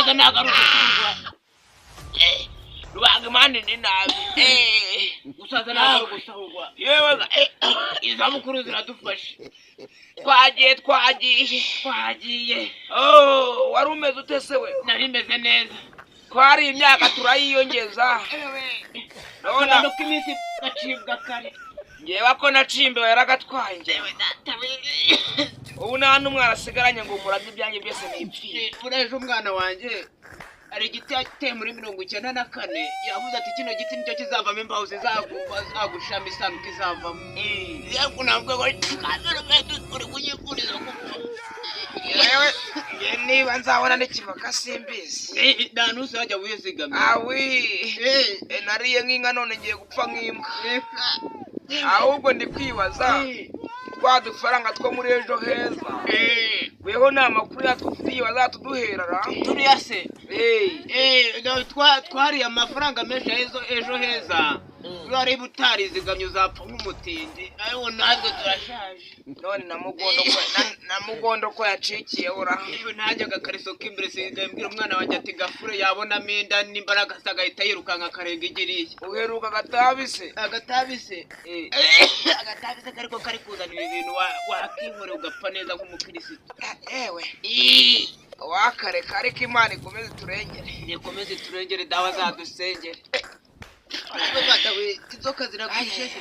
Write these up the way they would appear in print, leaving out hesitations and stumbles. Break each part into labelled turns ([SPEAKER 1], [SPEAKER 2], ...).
[SPEAKER 1] Gusaza ntabwo ari ugusahurwa.
[SPEAKER 2] Rubaga impande ni nabi.
[SPEAKER 1] Gusaza ntabwo ari ugusahurwa.
[SPEAKER 2] Yewe ga,
[SPEAKER 1] Izabukuru ziradufashe.
[SPEAKER 2] Twagiye, twagiye.
[SPEAKER 1] Twagiye.
[SPEAKER 2] Oh, wari umeze ute se we?
[SPEAKER 1] Nari meze neza.
[SPEAKER 2] Twari imyaka turayiyongeza. None
[SPEAKER 1] Akabando k'iminsi gacibwa kare.
[SPEAKER 2] Ngewe ko nacimbewe yaragatwaye ngewe.
[SPEAKER 1] Yewe data we.
[SPEAKER 2] Ubu nta n'umwe arasigaranye ngo murage ibyanjye byose nipfire.
[SPEAKER 1] Buriya umwana wanjye hari igiti yateye muri 94, yavuze ati kino giti nicyo kizavamo imbaho zizagushamo isanduku izavamo. Ariko ntabwo ngo uri kunyifuriza gupfa.
[SPEAKER 2] Yewe, nge niba nzabona n'ikibaka simbizi.
[SPEAKER 1] Nta n'uzajya wizigamira.
[SPEAKER 2] Awi. Nariye nk'inka none ngiye gupfa nk'imbwa. Ahubwo ndi kwibaza twa dufaranga two muri Ejo Heza, weho nta makuru yatwo ufitiye bazatuduherara?
[SPEAKER 1] Turiya se?
[SPEAKER 2] Eh.
[SPEAKER 1] No, twariye amafaranga menshi ya Ejo Heza. Urareba utarizigamye uzapfa nk'umutindi, ariko natwe turashaje.
[SPEAKER 2] None na mugondo ko na mugondo ko yacikiye ura?
[SPEAKER 1] Yewe, nanjye agakariso k'imbere sigaye mbwira umwana wanjye ati gafure, yabonamo inda n'imbaraga se agahita yirukanka akarenga igiriya.
[SPEAKER 2] Uheruka agatabi se?
[SPEAKER 1] Agatabi se?
[SPEAKER 2] Eh.
[SPEAKER 1] Agatabi se kariko kari kuzanira ibintu, wakihorera ugapfa neza nk'umukirisitu.
[SPEAKER 2] Ewe, wakareka, ariko Imana ikomeze turengere.
[SPEAKER 1] Nikomeze turengere, dawa zadusengere. Inzoka zirakwishe se?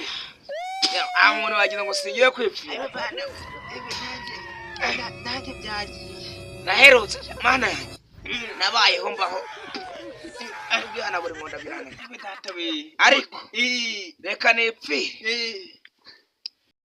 [SPEAKER 2] Ah, umuntu wagira ngo singiye kwipfira.
[SPEAKER 1] Nanjye byagiye.
[SPEAKER 2] Naherutse, Mana yanjye, nabayeho mbaho bihana buri muntu abihana.
[SPEAKER 1] Yewe data we.
[SPEAKER 2] Ariko reka nipfire.